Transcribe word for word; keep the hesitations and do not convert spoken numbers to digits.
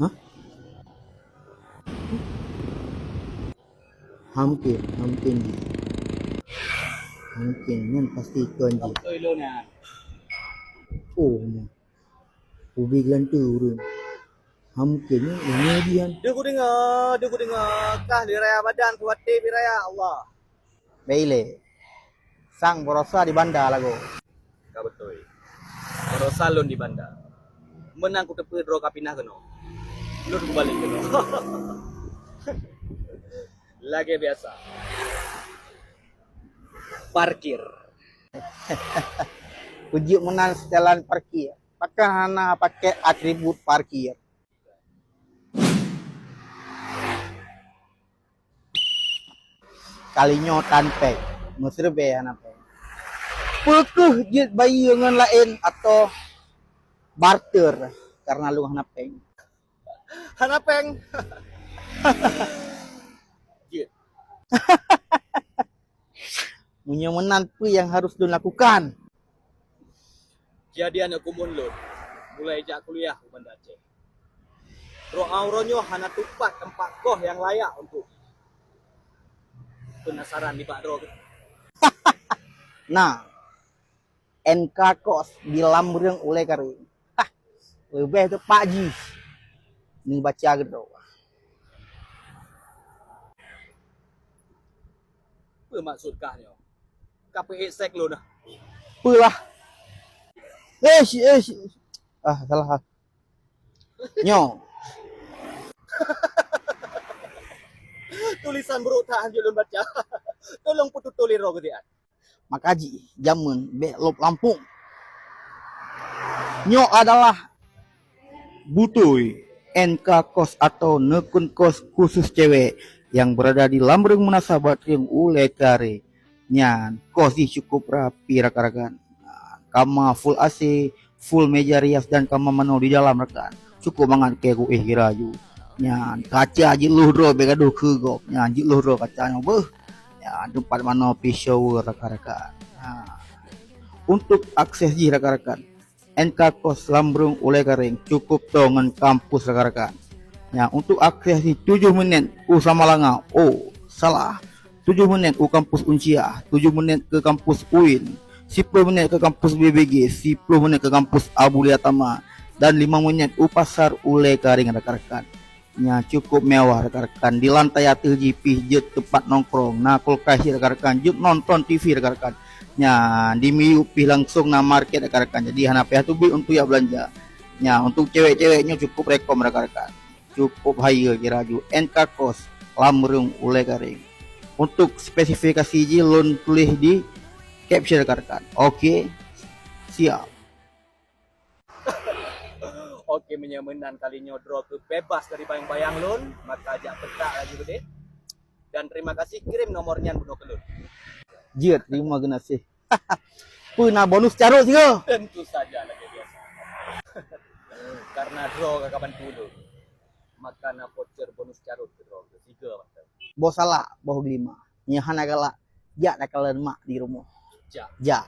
Hah? Hamkén, hamkén jih. Hamkén nyan pasti kon jih. Oh, nyan. Ubé geulanteu ureueng. Hamkén nyan ilmu jih nyan. Deuh kudeungoe, deuh kudeungoe, kah lé raya badan kuaté biraya Allah. Bèk ilèe. Sang barosa di Banda lagoe. Ka beutôi. Barosa lôn di Banda. Meunan kuteupeue droe ka pinah keunoe. Lôn kubalek keunoe. Lagèe biasa. Parkir. Peujeuet meunan seutelan parkir. Pakon hana pakèk atribut parkir? Kali nyoe tan péng, meuseureubèe hana péng. Peu kheueh jeuet bayeue ngon laén atau barter kareuna lôn hana péng? Hana péng. Jeuet. Meunyoe meunan, peue nyang harôh lôn lakukan? Jadi aneuk keumun lôn, mulai jak kuliah u Banda Aceh. Droe uroe nyoe hana tupat teumpat koh nyang layak untuk peunasaran nibak droe. Na, N K Kos di Lamreung Ulèe Kareng. Hah, leubeh teupat jih neubaca keudroe. Peue maksud kah nyoe? Ka peuék sèk lôn ah. Peue lah? Eish, eish, eish. Ah, salah ah. Nyoe. Tulisan brôk that hanjeuet lôn baca. Tolong peututoe lé droe keudian. Maka jih jameun bèk lôb lampôh. Nyoe adalah Butôi, N K Kos atau Neukun Kos khusus cewek yang berada di Lamreung Meunasabat Reung Ulèe Kareng. Nyan, kos jih cukup rapi rakan-rakan. Kama full A C, full meja rias dan kama manoe di dalam rakan. Cukup mangat keu kuéh geuraju. Nyan, kaca jeuet lhôh droe bèk gadôh keu gob. Nyan, jeuet lhôh droe kaca nyoe beuh. Nyan, teumpat manoe pih shower rakan-rakan. Nah, untuk akses jih rakan-rakan, N K Kos Lamreung Ulèe Kareng cukup toe ngon kampus rakan-rakan. Nyan, untuk akses jih tujoh minèt u Samalanga. Oh, salah. Tujoh minèt u kampus Unsyiah, tujoh minèt keu kampus UIN, siploh minèt keu kampus B B G, siploh minèt keu kampus Abulia Tama, dan limong minèt u Pasar Ulèe Kareng rakan-rakan. Nyan cukup mewah rakan-rakan. Di lantai ateueh jih pih jeuet teumpat nongkrong, na kulkas rakan-rakan, jeuet nonton T V rakan-rakan. Nyan di miyueb pih langsong na market rakan-rakan. Jadi hana payah teubiet untuk jak beulanja. Nyan untuk cewek-cewek nyoe cukup rekom rakan-rakan. Cukup hayeue geuraju N K Kos Lamreung Ulèe Kareng. Untuk spesifikasi jih lôn tuléh di caption rakan-rakan. Oke, siap. Oke, meunyoe meunan kali nyoe droe keu bebas dari bayang-bayang lôn, maka jak peutak laju keudéh. Dan terima kasih, kirim nomor nyan bunoe keu lôn. Jeuet, terima kasih. Peue na bonus carôt sigoe? Tentu saja lagèe biasa. Karena droe ka kaban tulông, maka na voucher bonus carôt keu droe keu sigoe mantong. Boh salak, boh geulima. Nyang hana galak, jak takalon mak di rumoh. Jak. Jak.